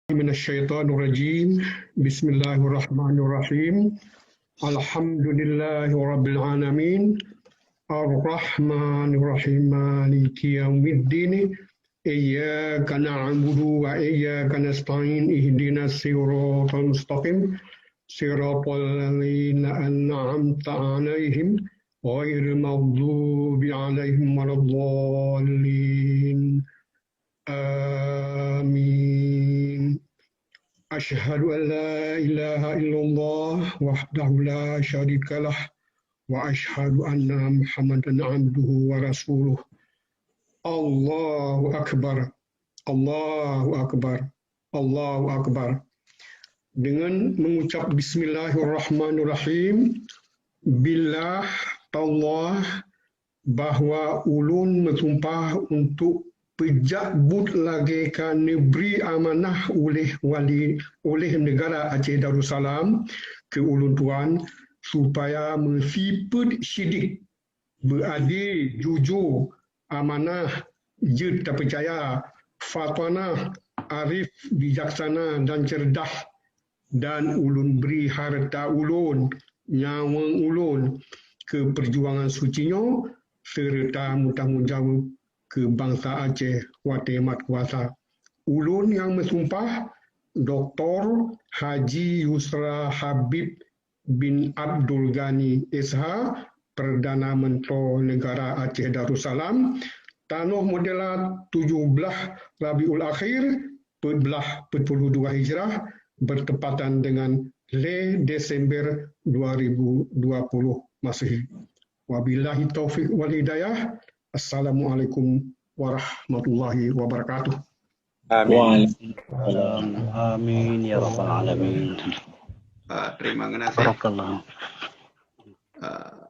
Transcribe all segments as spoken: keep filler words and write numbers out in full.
من الشيطان الرجيم. بسم الله الرحمن الرحيم. الحمد لله رب العالمين. الرحمن الرحيم. مالك يوم الدين. إياك نعبد وإياك نستعين. اهدنا الصراط المستقيم. صراط الذين أنعمت عليهم غير المغضوب عليهم ولا الضالين. آمين. أشهد أن لا إله إلا الله وحده لا شريك له، وأشهد أن محمدا عبده ورسوله. الله أكبر. الله أكبر. الله أكبر. Dengan mengucap bismillahirrahmanirrahim, billah, tallah, bahwa ulôn meusumpah untuk peujak buet lagée ka neubri amanah uléh wali, uléh neugara Aceh Darussalam keu ulôn tuan, supaya meusifeuet sidek, beuadé, jujur, amanah, jeuet tapeucaya, fatanah, arif, bijaksana dan ceurdah, dan ulôn bri hareuta ulôn, nyawöng ulôn keu peujuangan suci nyoe, seureuta meutanggong jaweueb keu bansa Aceh watée mat kuasa. Ulôn nyang meusumpah, Doktor Haji Yusra Habib bin Abdul Ghani, S H, Perdana Menteri Negara Aceh Darussalam, tanoh meudela tujoh blaih Rabiul Akhir, peuet blaih peuet puluh dua Hijrah, bertepatan dengan lhée Desember dua ribu dua puluh Masehi. Wabillahi taufiq wal hidayah. Assalamualaikum warahmatullahi wabarakatuh. Amin. Waalaikumsalam. Amin ya rabbal alamin. Ah, terima kasih. Barakallah. Ah,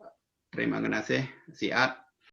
terima kasih, Siat.